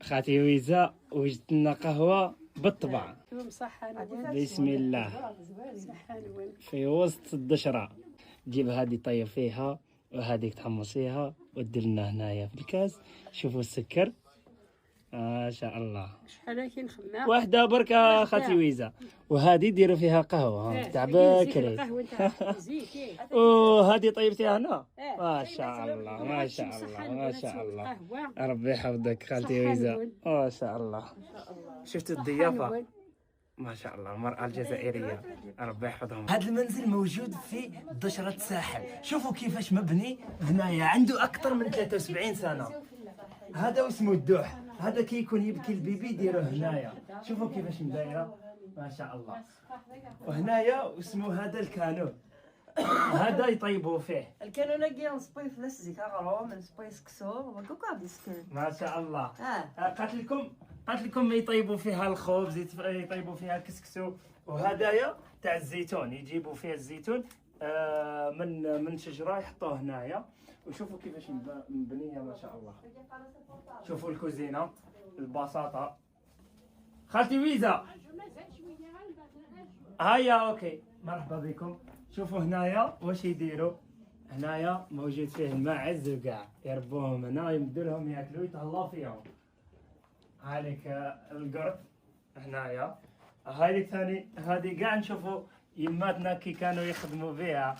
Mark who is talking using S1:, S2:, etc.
S1: خالتي ويزا وجدت لنا قهوة بالطبع.
S2: صحة نوال.
S1: بسم الله.
S2: صحة نوال.
S1: في وسط الدشرة تجيب هذه طيب فيها وهذيك تحمصيها ودير لنا هنايا في الكاس. شوفوا السكر ما شاء الله.
S2: شحال كي نخمم.
S1: واحدة بركة خالتي ويزا، وهذه ديروا فيها قهوة تاع بكري.
S2: القهوة تاع زيت إيه.
S1: وهذه طيبتيها هنا.
S2: إيه.
S1: ما شاء الله ما شاء الله ما شاء الله.
S2: قهوة.
S1: ربي يحفظك خالتي
S2: صحة
S1: ويزا.
S2: نوال.
S1: ما شاء الله. شفت الضيافة
S2: نوال.
S1: ما شاء الله، المرأة الجزائرية ربي يحفظهم. هذا المنزل موجود في دشرة ساحل، شوفوا كيفاش مبني هنايا، عنده أكثر من 73 سنة. هذا اسمه الدوح، هذا كي يكون يبكي ال bébé يديروه هنايا. شوفوا كيفاش مدايرة ما شاء الله. وهنايا اسمه هذا الكانون، هذا يطيبوا فيه.
S3: الكانون كي نصبي فلس زيك غروم نصبي سكسو وكوكا ديسكو.
S1: ما شاء الله.
S3: اه
S1: قالت لكم يطيبوا فيها الخبز، يطيبوا فيها كسكسو. وهدايا تاع الزيتون، يجيبوا فيها الزيتون من شجرة يحطوه هنايا. وشوفوا كيفاش مبنية ما شاء الله. شوفوا الكوزينة البساطة. خالتي ويزا هيا OK مرحبا بكم. شوفوا هنايا واش يديروا هنايا، موجود فيه الماعز وكاع يربوهم هنا، يمدوا لهم ياكلوا، يتهلاو فيهم. هاليك القرد هنايا، هاي ثاني هذه كاع نشوفوا يماتنا كي كانوا يخدموا بها.